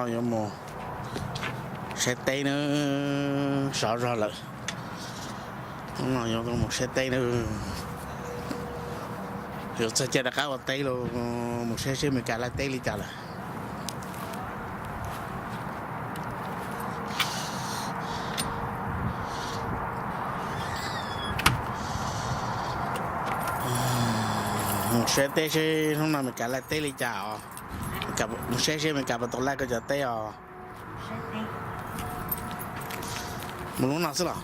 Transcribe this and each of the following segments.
Yuav mus saib teb nawb, sov zog lawm. Hnub no yuav mus saib teb nawb. Yuav txog caij rov qab ua teb los, mus saib seb Meskas laij teb li cas lawm. Mus saib teb seb hnub no Meskas laij teb li cas os. Mus saib seb Meskas puas tau laij koj cov teb os. Mus lub no xwb los?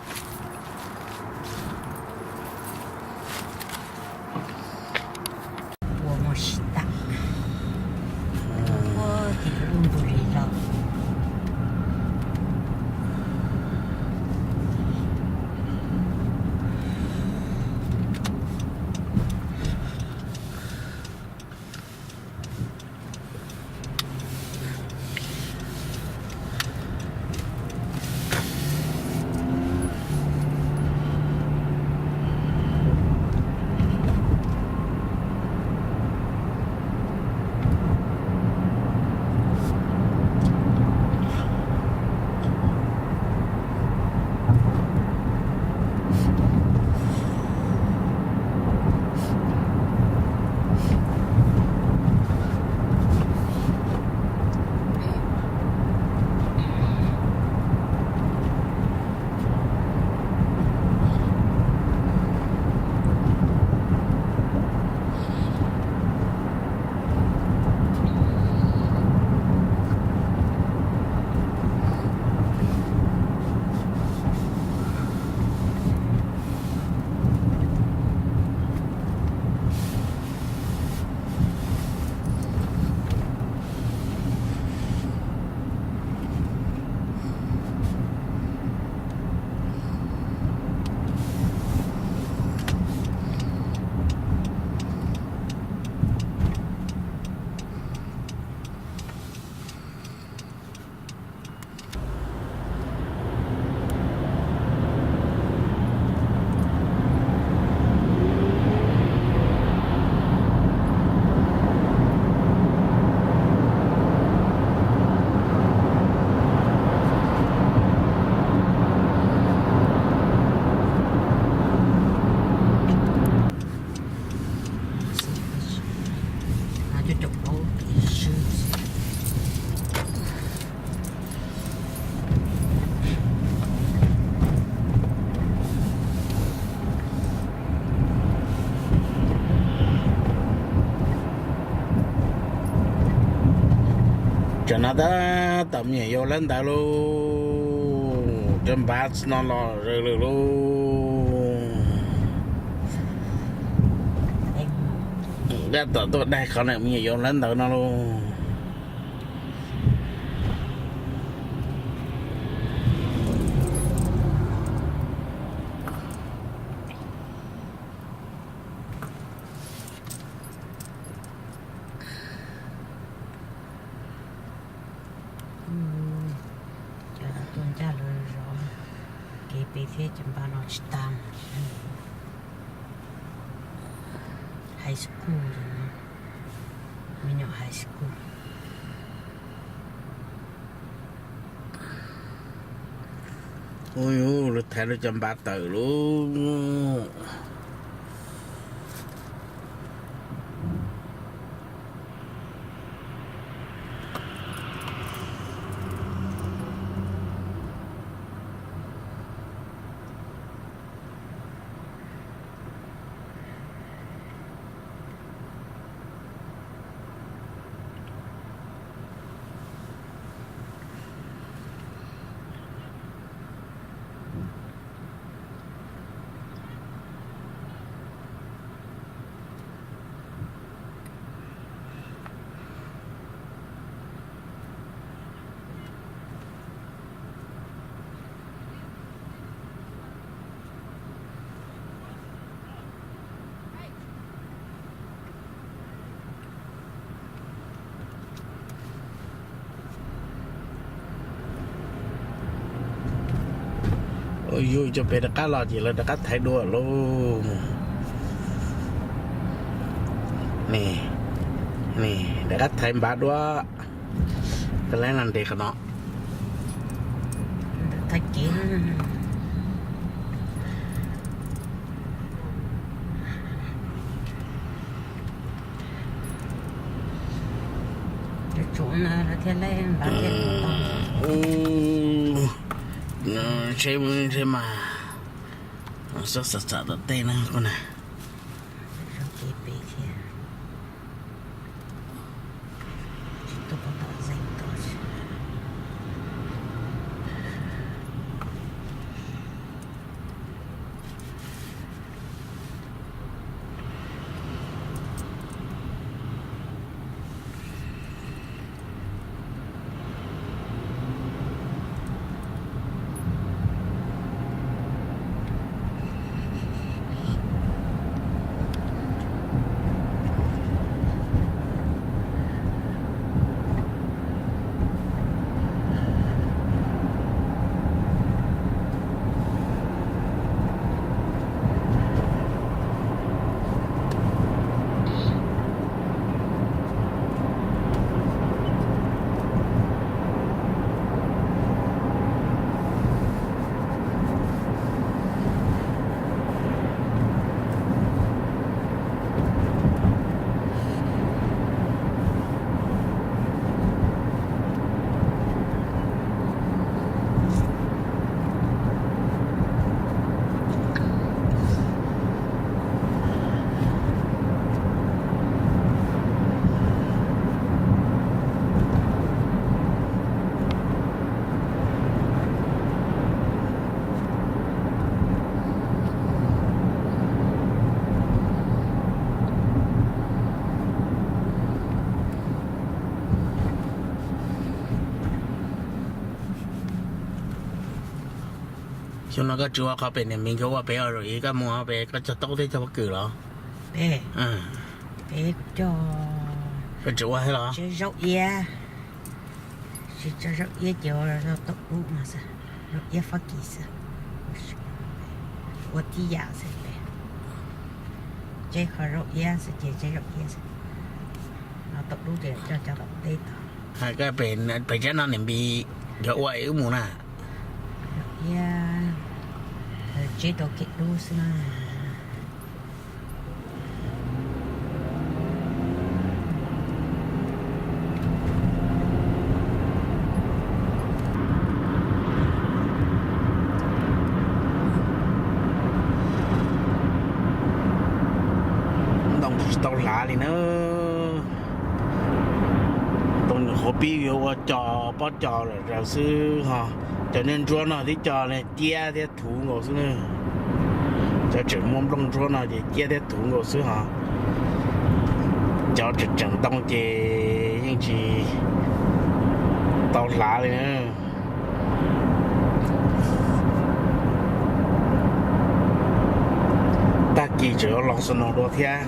Tam no tab tom me nyuam yaus lawv ntawd lauj, cov npav no los zawg lawm lauj. Tab tom tuaj daig qhov me nyuam yaus lawv ntawd no lauj. Cov tuaj ncaj lawv zov kev pem thiab cov npav no tsis tas. High school, me nyuam high school. Ub, lawv thaiv lawv cov npav tawm lauj. Ua yus cov pem rov qab los ces lawv rov qab thaiv dua lauj. Rov qab thaiv npav dua. Koj lab no nres qhov no. Thaj kev. Tsuav no lawv thiaj li npaj thiaj li tau. Ub, tsheb, tsheb mas xab xav xav tom tej na koj na. Zog kev pem thiab. Tsis tuaj pov tom zeeg tod. Xyoo no koj tsis ua qhov pem niam miv nkawd ua pem os, zaum ib koj mus pem koj cog taub thiab cog pob kws los? Pem, pem kuv cog, koj tsis ua thiab los? Tsev zaub iab, tsis tso zaub iab ces ua zaub taub dub no xwb, zaub iab Fab Kis xwb. Ua tib yam xwb pem, tsev qhov zaub iab xwb ces tsev zaub iab xwb, no taub dub ces coj cov tom teb tod. Hais koj pem, pem tsev no niam miv nkawd ua es wb mus na. Zaub iab, tsev tau kev dub xwb na. Ntoo tsis tau hlav li na. Ntoo nyuam qhuav pib yuav ua co, pob co lawm xwb ho. Cov niag ntsuab no twb co ciab thiab thuv nkaus xwb na. Cov tseem muaj nplooj ntsuab no ces ciab thiab thuv nkaus xwb ho. Cov tseem tseem ntoo ces yeej tsis tau hlav li na. Tag kis tseem yuav los snow dua thiab.